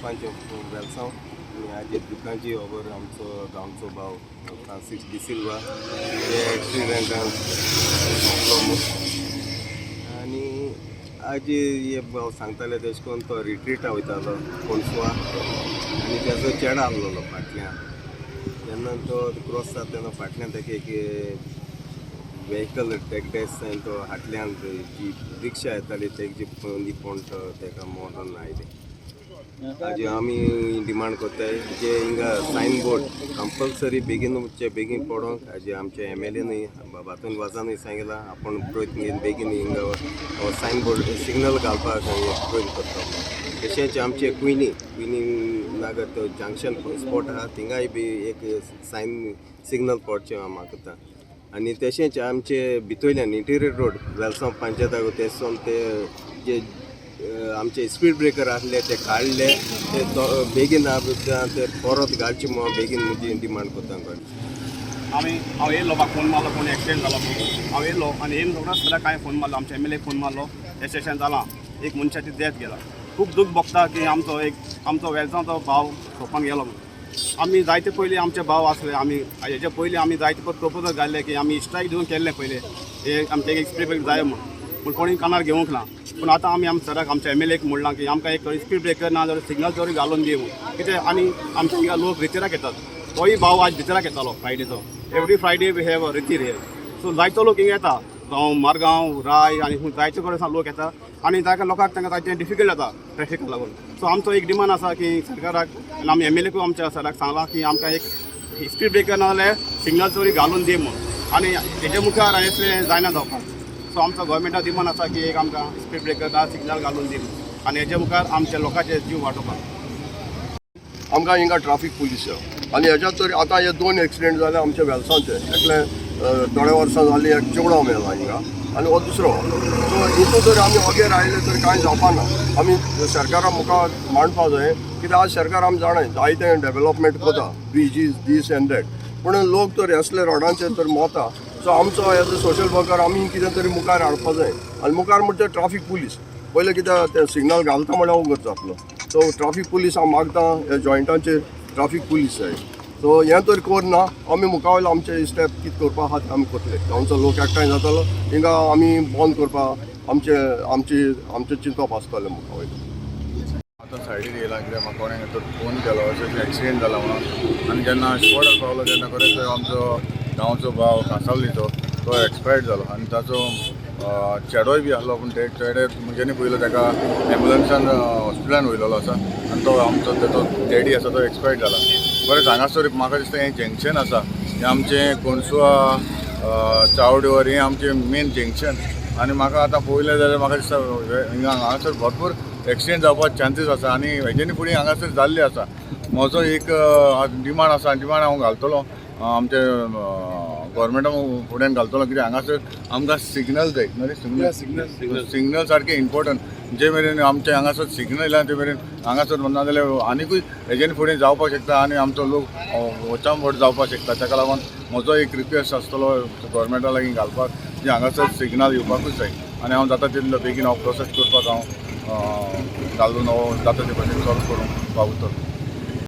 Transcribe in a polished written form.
सरपंच वेलसांव. आनी आज एक दुख्खाची खबर, आमचो गांवचो भाव फ्रांसीस डिसिल्वा हे एक्सिडेंटान सोंपलो म्हूण. आनी आज हे भाव सांगताले तेश करून तो रिट्रीटा वयतालो कोणसुवा आनी तेजो चेडो आहलोलो फाटल्यान. जेन्ना तो क्रॉस जाता तेन्ना फाटल्यान तेका एक वेहिकल टेक तो हाटल्यान जी रिक्षा येताली तेजी पोंद तेका मरण आयलें. आज आमी डिमांड करताय जे हिंगा सायन बोर्ड कंपल्सरी बेगीनचे बेगीन पडोंक. आज आमचे एमएलएनूय बातून वाजानूय सांगिलां, आपूण प्रयत्न घेवन बेगीन हिंगा सायन बोर्ड सिग्नल घालपाक प्रयत्न करता. तशेंच आमचे क्विनी क्विनी नागर तो जंक्शन स्पॉट आहा, थिंगाय बी एक सायन सिग्नल पडचें हांव मागता. आनी तशेंच आमचे भितरल्यान इंटिरियर रोड वेलसांव पंचायताक तेसून ते जे आमचे स्पीड ब्रेकर आसले ते काडले, ते बेगीन ते परत घालचे म्हणून बेगीन म्हजी डिमांड करता. आमी हांव येयलो, म्हाका फोन मारलो कोण एक्सिडेंट जालो म्हणून. हांव येयलो आनी येयन रोखडोच सराक हांवें फोन मारलो, आमच्या एमएलए फोन मारलो, एक्सिडेंट जालां, एक मनशाची डेथ गेला. खूब दूख भोगता की आमचो एक आमचो वेलसांवचो भाव सोंपोन गेलो म्हणून. आमी जायते पयलीं आमचे भाव आसले, आमी हेजे पयलीं आमी जायते प्रपोजल घाल्ले की आमी स्ट्रायक दिवन केल्लें पयलें, हे आमचें एक स्पीड ब्रेकर जाय म्हणून, पूण कोणी कानार घेवंक ना. पूण आतां आमी आमच्या सराक, आमच्या एमएलएक म्हणलां की आमकां एक स्पीड ब्रेकर ना जाल्यार सिग्नल तरी घालून दी म्हणून. कितें आनी आमच्या हिंगा लोक रितेराक येतात, तोय भाव आज रितेराक येतालो फ्रायडेचो. Every Friday we have रितीर here, so जायतो लोक हिंगा येता, जावं मारगांव, राय आनी खूंय जायते कडेन सावन लोक येता आनी ताका लोकांक तांकां जायते डिफिकल्ट जाता ट्रॅफिकाक लागून. सो आमचो एक डिमांड आसा की सरकाराक आनी आमी एमएलएकूय आमच्या सराक सांगलां की आमकां एक स्पीड ब्रेकर ना जाल्यार सिग्नल तरी घालून दी म्हणून. आनी हेजे मुखार असलें जायना जावपाक. सो आमचो गोवोरमेंटा डिमांड आसा की एक आमकां स्पीड ब्रेकर ना सिग्नल घालून दी म्हणून आनी हेजे मुखार आमच्या लोकांचे जीव वाटोवपाक. आमकां हिंगा ट्राफीक पुलीस आनी हेज्या तर आतां हे दोन एक्सिडेंट जाले आमच्या वेलसांचे. एकले थोड्या वर्सां जाली एक चेडो मेला हिंगा आनी हो दुसरो. सो हितून जर आमी वगैर आयले तर कांय जावपा ना. आमी सरकारा मुखार मांडपा जाय, कित्याक आज सरकार आमी जाणाय जायते डेवलपमेंट करता, bridges, these and that, पूण लोक तर असले रोडांचेर तर मोता. सो आमचो एज अ सोशल वर्कर आमी कितें तरी मुखार हाडपा जाय. आनी मुखार म्हणटा ट्राफीक पुलीस पयलें, कित्याक ते सिग्नल घालता म्हळ्यार वगत जातलो. सो ट्राफीक पुलीस हांव मागता, ह्या जॉयंटांचेर ट्राफीक पुलीस जाय. सो हें तर कर ना, आमी मुखावयलो आमचे स्टेप कितें करपा आहा ते आमी करतले. गांवचो लोक एकठांय जातलो, हिंगा आमी बंद करपा आमचे आमचे आमचें चिंतप आसतलें मुखावयलें. आतां सायडीर येयला, कित्याक म्हाका कोणें तर फोन केलो अशें अशें एक्सिडेंट जाला म्हणून. आनी जेन्ना स्पॉटार पावलो तेन्ना खरेंच आमचो गांवचो भाव कांसावलीचो तो एक्सपायर्ड जालो आनी ताचो चेडोय बी आसलो, पूण ते चेडे म्हज्यानी पयलो ताका एम्बुलन्सान हॉस्पिटलान वयलेलो आसा आनी तो आमचो तेचो डॅडी आसा तो एक्सपायर्ड जाला. बरें, हांगासर म्हाका दिसता हें जंक्शन आसा, हें आमचें कोणसुआ चावडेवर हें आमचें मेन जंक्शन. आनी म्हाका आतां पळयलें जाल्यार म्हाका दिसता हिंगा हांगासर भरपूर एक्सिडेंट जावपाक चान्सीस आसा आनी हेजेनी फुडें हांगासर जाल्ले आसा. म्हजो एक डिमांड आसा, डिमांड हांव घालतलो आमचे गोवोरमेंटा फुड्यान घालतलो, कित्याक हांगासर आमकां सिग्नल जाय. सिग्नल, सिग्नल, सिग्नल सारकें इम्पोर्टंट. जे मेरेन आमचे हांगासर सिग्नल येयला ते मेरेन हांगासर नाजाल्यार आनिकूय हेजेन फुडें जावपाक शकता आनी आमचो लोक वचांबट जावपाक शकता. ताका लागून म्हजो एक रिक्वेस्ट आसतलो गोवोरमेंटा लागीं घालपाक की हांगासर सिग्नल येवपाकूच जाय आनी हांव जाता तितलो बेगीन हांव प्रोसेस करपाक हांव घालून हांव जाता ते भशेन सॉल्व करूंक पावतलो.